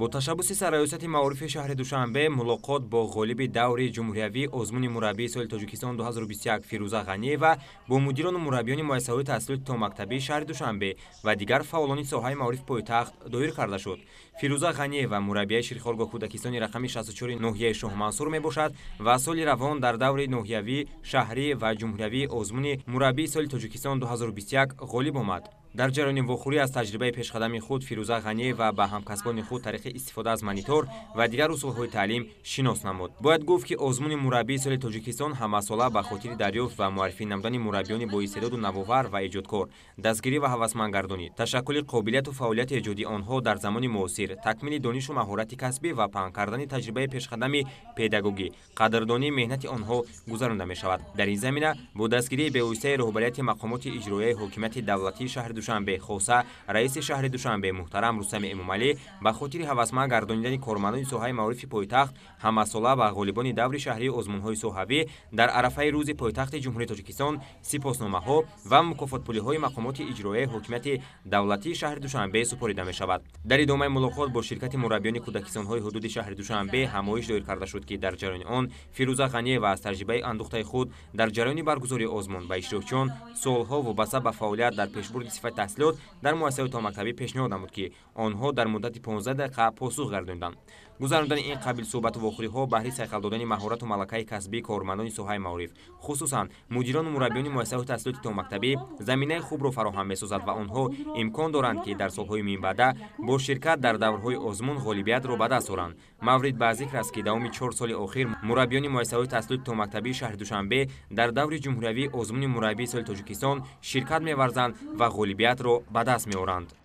Бо ташаббуси Сарраёсати маорифи шаҳри Душанбе мулоқот бо ғолиби даври ҷумҳуриявии озмуни мураббии соли Тоҷикистон 2021 Фирӯза Ғаниева бо мудирону мураббиёни муассисаҳои таҳсилоти томактабии шаҳри Душанбе ва дигар фаъолони соҳаи маорифи пойтахт доир карда шуд. Фирӯза Ғаниева мураббияи Ширхоргоҳ кӯдакистони рақами 64 ноҳияи Шоҳмансур мебошад ва соли равон дар даври ноҳиявӣ, шаҳрӣ ва ҷумҳуриявии озмуни мураббии соли Тоҷикистон 2021 ғолиб омад. Дар ҷараёни вохӯрӣ аз таҷрибаи пешқадами худ Фирӯза Ғаниева ба ҳамкасбони худ тариқи истифода аз монитор ва дигар усулҳои таълим шинос намуд. Бояд гуфт, ки озмуни мураббии соли Тоҷикистон ҳамасола ба хотири дарёфт ва муаррифӣ намудани мураббиёни боистеъдоду навовар ва эҷодкор, дастгирӣ ва ҳавасмандгардонӣ, ташаккули қобилияту фаъолияти эҷодии онҳо дар замони муосир, такмили донишу маҳорати касбӣ ва паҳн кардани таҷрибаи пешқадами педагогӣ, қадрдонии меҳнати онҳо гузаронда мешавад. Дар ин замина бо дастгирии бевоситаи роҳбарияти мақомоти иҷроияи ҳокимияти давлатии шаҳри Душанбе, хоса раиси шаҳри Душанбе муҳтарам Рустами Эмомалӣ, ба хотири ҳавасманд гардонидани кормандони соҳаи маорифи пойтахт ҳамасола ба ғолибони даври шаҳрии озмунҳои соҳавӣ дар арафаи рӯзи пойтахти Ҷумҳурии Тоҷикистон сипосномаҳо ва мукофотпулиҳои мақомоти иҷроияи ҳокимияти давлатии шаҳри Душанбе супорида мешавад. Дар идомаи мулоқот бо ширкати мураббиёни кӯдакистонҳои ҳудуди шаҳри Душанбе ҳамоиш доир карда шуд, ки дар ҷараёни он Фирӯза Ғаниева аз таҷрибаи андӯхтаи худ дар ҷараёни баргузории озмун ба иштирокчиён суолҳо вобаста ба фаъолият дар пешбурди сифати таҳсилот дар муассисаҳои томактабӣ пешниҳод намуд, ки онҳо дар муддати 15 дақиқа посух гардониданд. Гузарондани ин қабил суҳбату вохӯриҳо баҳри сайқал додани маҳорату малакаи касбии кормандони соҳаи маориф, хусусан мудирону мураббиёни муассисаҳои таҳсилоти томактабӣ заминаи хубро фароҳам месозад ва онҳо имкон доранд, ки дар солҳои минбаъда бо ширкат дар даврҳои озмун ғолибиятро ба даст оранд. Маврид ба зикр аст, ки давоми 4 соли охир мураббиёни муассисаҳои таҳсилоти томактабии шаҳри Душанбе дар даври ҷумҳуриявии озмуни мураббии соли Тоҷикистон ширкат меварзанд ва ғолибиятро ба даст меоранд.